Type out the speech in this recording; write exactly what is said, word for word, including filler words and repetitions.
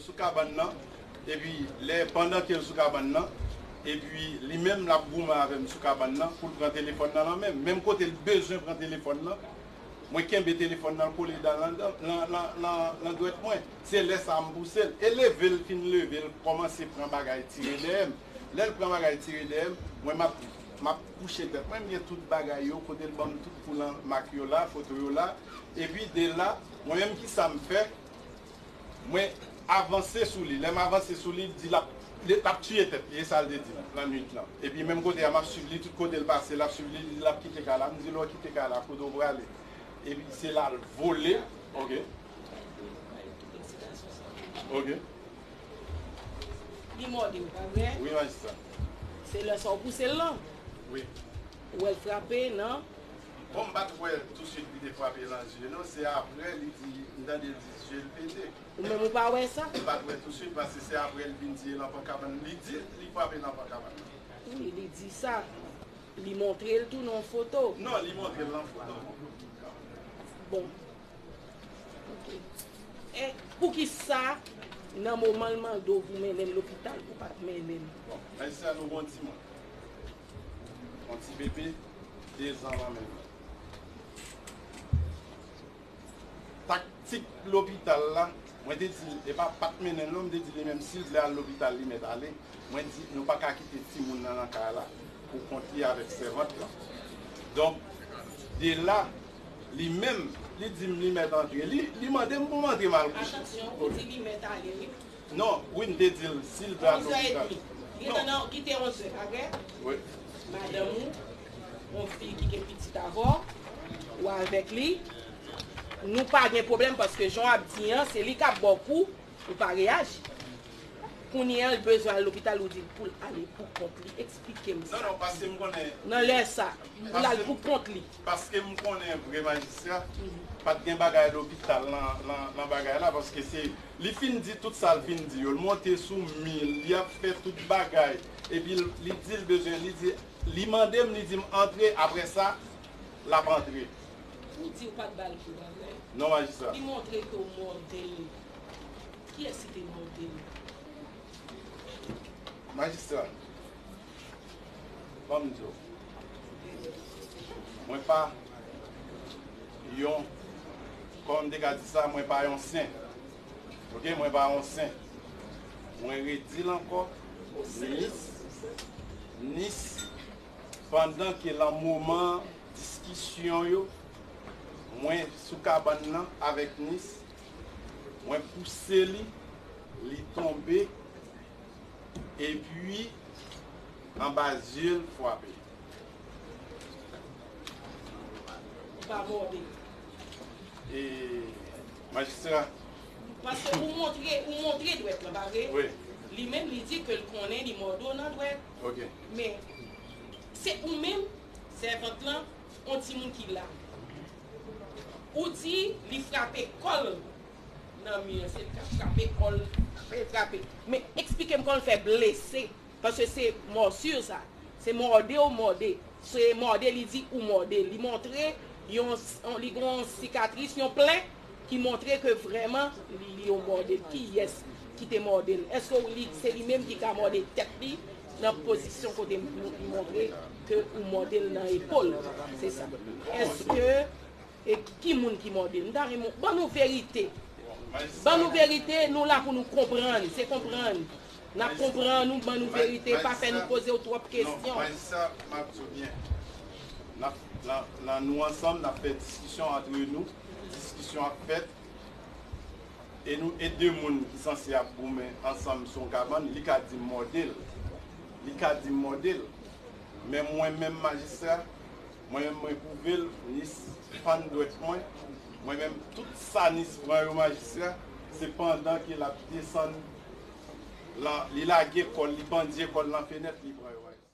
Sou kabann nan, epi lè, pandan ke l sou kabann nan, epi li menm l ap goumen avè m sou kabann nan pou l pran telefòn nan nan men m. Menm kote l bezwen pran telefòn nan, mwen kenbe telefòn nan kole dan nan, nan, nan, nan, nan dwèt mwen. Se lè sa a m pouse l. E leve l, fin leve l, kòmanse pran bagay tire dèyè m. Lè l pran bagay tire dèyè m, mwen m ap, m ap kouche tèt mwen, m gen tout bagay yo, kote l ban m tout kou lan mak yo la, foto yo la. Epi de la, mwen menm ki sa m fè, mwen avanse sou li. Lè m avanse sou li, l di l ap, l ap tiye tèt li, e sa l te di m lannwit lan. Epi menm kote a, m ap swiv li, tout kote l pase, l ap swiv li, li di l ap kite kay la. M di l, w kite kay la, kote w prale? Epi se la l vole. Ok. Ok. Li mòde w, pa vre? Wi, majistra. Se lè sa w pouse l lan? Wi. Ou wè l frape nan? Bon, m pa t wè touswit li te frape nan zye, non. Se apre li di, m tande l di zye l pete. Ou menm ou pa wè sa? M pa t wè touswit, paske se apre l vin di e lan pankabann. Li di li frape nan pankabann. Wi, li di sa. Li montre l tou nan yon foto. Non, li montre l nan foto. Bon. Ok. E poukisa, nan moman l mande w pou mennen l lopital, ou pa t mennen l? Bon, majistra, nou gon timoun. Yon ti bebe, de zan nan men l. Taktik lopital la, mwen te di l, e pa, pa t mennen l non, m te di li menm si l vle al lopital, li mèt ale. Mwen di, nou pa ka kite timoun nan nan kay la pou kont li avèk sèvant lan. Donk, de la, li menm, li di m li mèt antre. Li, li mande m pou m antre, m al kouche. Atansyon, ou di li mèt ale, wi. Non, wi, m te di l, si l vle al lopital. Onz è edmi. Li gentan nan, kite onz è, pa vre? Wi. Madanm ou, yon fi ki gen pitit avè w, ou avèk li, nou pa gen pwoblèm paske jan w ap di an, se li k ap ba w kou, ou pa reyaji. Kounye a, l bezwen al lopital, ou di l pou l ale pou kont li. Eksplike m sa. Non, non, paske m konnen. Nan lè sa, pou l al pou kont li. Paske m konnen vre majistra, pa t gen bagay lopital nan, nan, nan bagay la, paske se, li fin di tout sa l fin di yo, l monte sou mi l, li ap fè tout bagay, epi l, li di l bezwen, li di, li mande m, li di m antre, apre sa, l ap antre. Ou di w pa t ba l kou, pa vre? Non, majistra. Li montre ke w mòde l. Kiyès ki te mòde l? Majistra, ban m di w, mwen pa yon, kòman m te ka di sa, mwen pa yon sen. Ok, mwen pa yon sen. Mwen redi l ankò, Nis, Nis, pandan ke lan moman diskisyon yo, mwen sou kabann nan avèk Nis, mwen pouse li, li tonbe, epi anba zye l frape. Ou pa mòde. E, majistra. Paske ou montre, ou montre dwèt lan, pa vre? Wi. Li menm, li di ke l konnen li mòde w nan dwèt. Ok. Men, se ou menm, sèvant lan, yon timoun ki la. Ou di li frape kò l nan mi an, se li k ap frape kò l, frape, frape. Men eksplike m kòman l fè blese, paske se mòsi sa. Se mòde ou mòde. Se mòde, li di ou mòde. Li montre yon, yon, li gen yon sikatris, yon plen ki montre ke vrèman li, li yo mòde l. Kiyès ki te mòde l? Èske li, se li menm ki ka mòde tèt li nan pozisyon kote m, m montre ke ou mòde l nan epòl? Se sa. Èske, e ki moun ki mòde l? M ta renmen, ban nou verite. Ban nou verite, nou la pou nou konprann, se konprann. N ap konprann ou, ban nou verite, pa fè nou poze w twòp kesyon. Non, majistra, m ap di w byen. N ap, nan, nan nou ansanm, n ap fè diskisyon antre nou, diskisyon ap fèt, e nou, e de moun ki sanse ap goumen ansanm sou yon kabann, li ka di m mòde l, li ka di m mòde l. Men mwen menm majistra, mwen menm mwen pwouve l, Nis fann dwèt mwen. Mwen menm, tout sa Nis pran yo majistra, se pandan ke l ap desann, lan, li lage kò l, li pandye kò l nan fenèt, li pran yo majistra.